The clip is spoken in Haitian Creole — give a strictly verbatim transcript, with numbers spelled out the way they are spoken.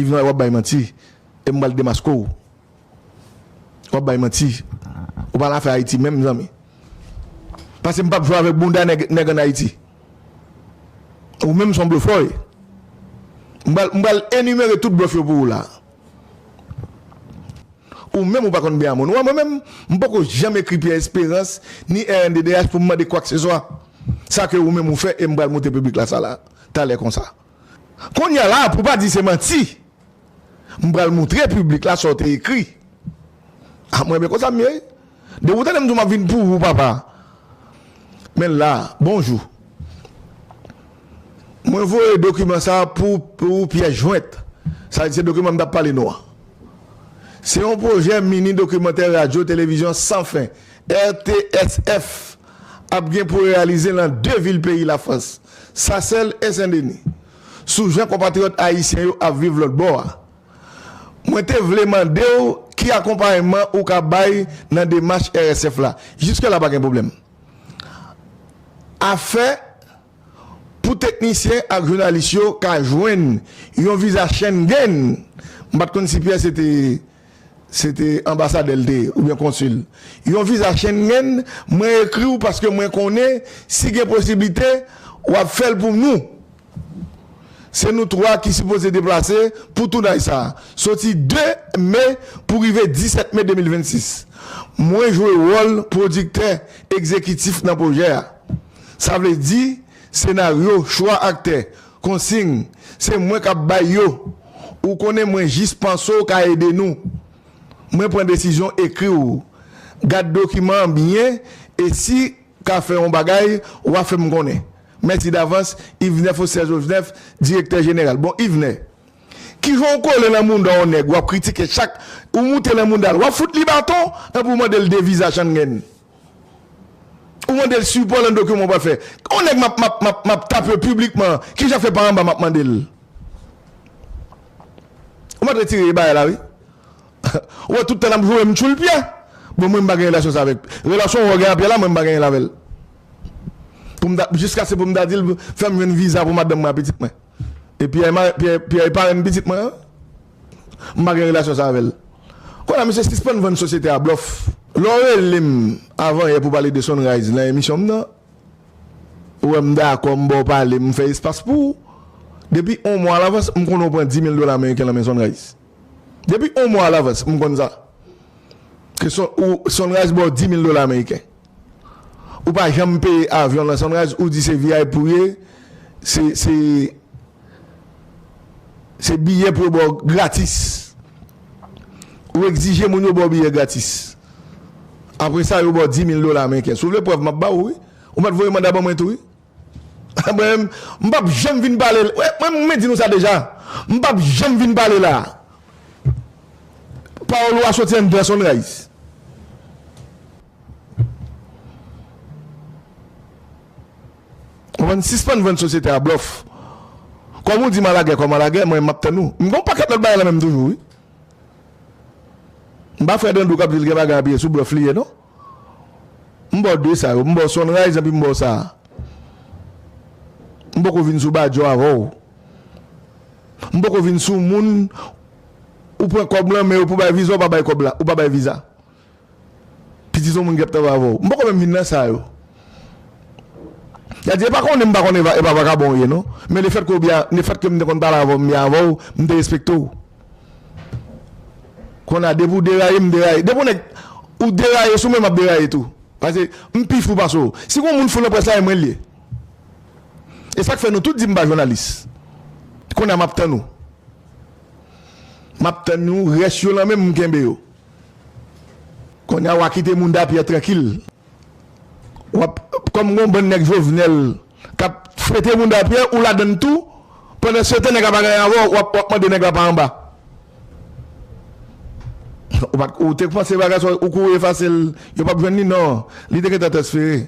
Yvener, w ap bay manti. E m pral demaske w. W ap bay manti. Ou pa nan afè Ayiti menm, zanmi. Paske m p ap jwe avèk bounda nèg, nèg ann Ayiti. Ou menm se yon blofè w ye. M pral, m pral enimere tout blòf yo pou ou la. Ou menm ou pa konn byen a moun. Ou wè mwen menm, m poko janm ekri Pierre Espérance, ni R N D D H pou m mande kwakseswa. Sa ke ou menm ou fè e m pral montre piblik la sa la, talè konsa. Kounye a la, pou pa di se manti, m pral montre piblik la sa w te ekri. A mwen, men konsa m ye. Depi w tande m di w m ap vin pou ou, papa. Men la, bonjou. Mwen voye dokiman sa pou, pou pyès jwent. Sa vle di se dokiman m t ap pale nou an. Se yon pwojè mini dokimantè radyo, televizyon san fen, R T S F, ap gen pou reyalize nan de vil peyi Lafrans, Sasèl e Sendeni, sou jan konpatriyòt ayisyen yo ap viv lòtbò a. Mwen te vle mande w ki akonpayman ou ka bay nan demach R S F la. Jiske la pa gen pwoblèm. Afè pou teknisyen ak jounalis yo ka jwenn yon viza Schengen, m pa t konn si Pierre se te, se te anbasadè l te ye, oubyen konsil. Yon viza Schengen, mwen ekri w paske mwen konnen si gen posiblite, w ap fè l pou nou. Se nou twa ki sipoze deplase pou tounay sa a, soti de me pou rive disèt me de mil vennsis. Mwen jwe wòl pwodiktè egzekitif nan pwojè a. Sa vle di, senaryo, chwa aktè, konsign, se mwen k ap bay yo. Ou konnen mwen jis panse w ka ede nou. Mwen pran desizyon ekri w. Gad dokiman an byen e si ka fè yon bagay, w a fè m konnen. Mèsi davans, Yvener Faustin Joseph, direktè jeneral. Bon, Yvener, kijan w kole nan mounda yon nèg, w ap kritike chak, ou moute nan mounda l, w ap fout li baton, epi w mande l de viza Schengen. Ou mande l sipò nan dokiman w pral fè. Yon nèg m ap, m ap, m ap, m ap tape piblikman, kijan fè pa anba m ap mande l? Ou mèt retire bagay la, wi. Ou wè tout tan n ap jwe m tchoul Pyè. Bon, mwen m pa gen relasyon sa avèk. Relasyon ou gen a Pyè la, mwen m pa genyen l avè l. Pou m ta, jiskaske pou m ta di l, fè m jwenn viza pou madanm mwen ak pitit mwen. E Pyè, Pyè, Pyè e parenn pitit mwen an. M pa gen relasyon sa avè l. Kounye a, mesye, sispann vann sosyete a blòf. Lè w rele m avanyè pou pale de Sunrise nan emisyon m nan, ou wè m dakò, m ba w pale, m fè espas pou ou. Depi yon mwa alavans, m konnen w pran dis mil dola ameriken nan men Sunrise. Depi yon mwa alavans, m konn sa. Ke Sun-, ou, Sunrise ba w dis mil dola ameriken. Ou pa janm peye avyon nan Sunrise, ou di se V I P ou ye, se, se, se biyè pou yo ba w gratis. Ou egzije moun yo ba w biyè gratis. Apre sa, yo ba w dis mil dola ameriken. Si w vle prèv, m ap ba ou, wi. Ou mèt voye manda ban mwen tou, wi. Mwen menm, m p ap janm vin pale. Mwen, mwen, mwen di nou sa deja. M p ap janm vin pale la. Pawòl ou a soti anndan Sunrise. Konprann? Sispann vann sosyete a blòf. Kòm ou di m a lagè, kòm a lagè, mwen, m ap tann ou. M gen yon pakèt lòt bagay nan men m toujou, wi. M pa frè Dandou k ap di l gen bagay anpil, sou blòf li ye, non. M ba w de sa yo. M ba w Sunrise, epi m ba w sa a. M poko vin sou badjò avè w. M poko vin sou moun, ou pran kòb lan men yo pou bay viza, ou pa bay kòb la, ou pa bay viza. Pitit yon moun ki ap travay avè w. M poko menm vin nan sa yo. Y a di, e pa konnen m pa konnen, e pa vakabon ou ye, non. Men lefètke ou byen, lefètke m te konn pale avè w, m byen avè w, m te respekte w. Kounye a, depi w deraye, m deraye. Depi w nèg, ou deraye sou mwen, m ap deraye tou. Paske m pi fou pase w. Si gon moun fou nan près la, e mwen l ye. E sa k fè nou tout di m pa jounalis. Kounye a, m ap tann ou. M ap tann ou, rès yo lan men m, m kenbe yo. Kounye a, w a kite moun da Pyè trankil. W ap, kòm gon bann nèg Jovenel k ap fwete moun da Pyè, ou ladann tou, pandan se tan nèg la pa gen anyen avè w, w ap, w ap mande nèg la pa anba. Ou pa t, ou te panse bagay sa, ou kouri efase l, yo p ap jwenn li, non. Li te gentan transfere.